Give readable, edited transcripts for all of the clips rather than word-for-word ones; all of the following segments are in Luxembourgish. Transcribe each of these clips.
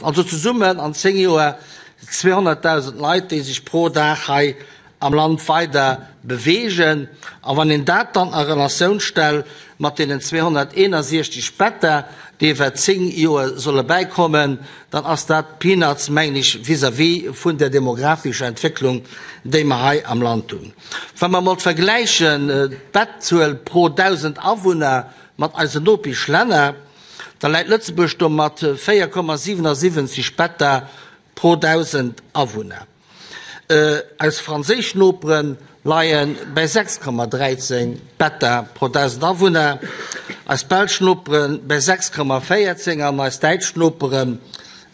Also zesummen an 10 Joer 200.000 Leit, déi sech pro Dag hei am Land weider beweegen. A wann een dat dann a Relatioun stellt mat deenen 261 Better, déi iwwer 10 Joer solle bäikommen, dann ass dat Peanuts, mengen ech, vis-à-vis vun der demografescher Entwécklung, déi mer hei am Land hunn. Wa mer emol vergläichen d'Bettzuel pro 1.000 Awunner mat eisen Nopeschlänner, Da läit Lëtzebuerg do mat 4,77 Better pro 1.000 Awunner. Eis franséisch Nopere leie bäi 6,13 Better pro 1.000 Awunner, eis belsch Nopere bäi 6,14 an eis däitsch Nopere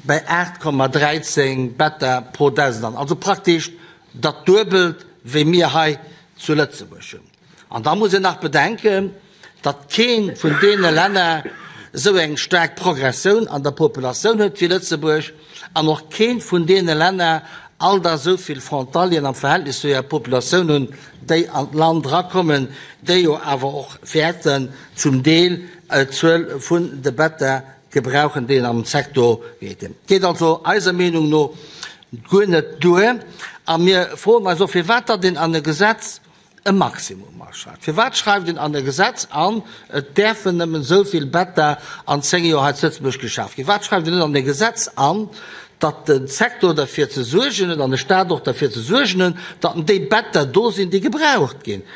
bäi 8,13 Better pro 1.000 Awunner. Also praktesch dat Duebelt wéi mir hei zu Lëtzebuerg hunn. An da muss een nach bedenken, datt kee vun deene Länner esou eng staark Progressioun an der Populatioun huet wéi Lëtzebuerg an och keent vun deene Länner all da esou vill Frontalieren am Verhältnis zu hirer Populatioun hunn, déi an d'Land erakommen, déi jo awer och wäerten zum Deel d'Zuel vun de Better gebrauchen, déi am Sektor geet. Et geet also eiser Meenung no guer net duer a mir froen eis och, firwat datt een an e Gesetz e Maximum aschreift. Firwat schreift een an e Gesetz an, et däerfen nëmmen esou vill Better an 10 Joer hei zu Lëtzebuerg geschaf ginn? Firwat schreift een net an e Gesetz an, datt de Secteur derfir ze suergen huet an de Stat och derfir ze suergen hunn, datt déi Better do sinn, déi gebraucht ginn?